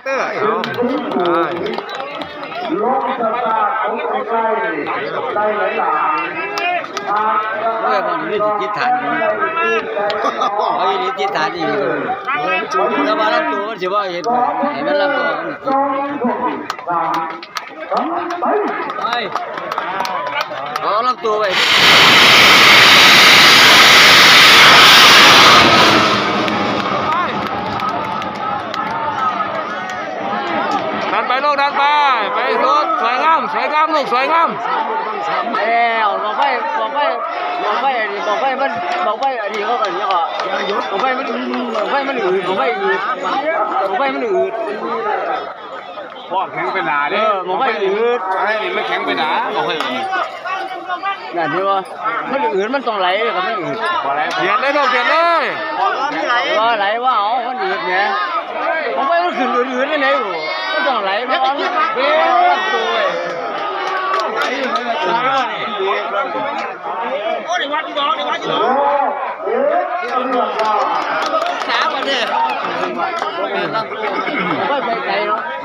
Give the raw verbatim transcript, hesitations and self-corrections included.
เออเอาไป ลองสตาร์ทของใกล้ๆได้หลายๆ เออมันมีสิทธิฐานอยู่ เอาอีหลีสิทธิฐานอีหลี แต่ว่าลำตัวมันสิบ่เห็น ให้มันลำตัวมันสิ ไป เอาลำตัวไป ดันไปลูก ดันไป ไปสุด สวยงาม สวยงามลูก สวยงาม แล้วบอกไปบอกไปบอกไปอันนี้บอกไปมันบอกไปอันนี้เขาก็เรียกว่าบอกไปมันบอกไปมันอืดบอกไปอืดบอกไปมันอืด พอกแข็งไปหนาเด้ เออบอกไปอืด ไอ้นี่มันแข็งไปหนาบอกไปอืด นั่นเห็นบ่มันอืดมันต้องไหลเลยครับมันอืด บ่ไหล เบียดเลยลูก เบียดเลย ว่าไหลว่าเอามันอืดแหมบอกไปมันขึ้นอืดๆนี่ไหนอยู่มันต้องไหลมันอ่อนเบ้ตัวเว้ย โอ้ยวัดดีบ่ดีวัดดีบ่สามวันเนี่ย ไปไปไกลเนาะ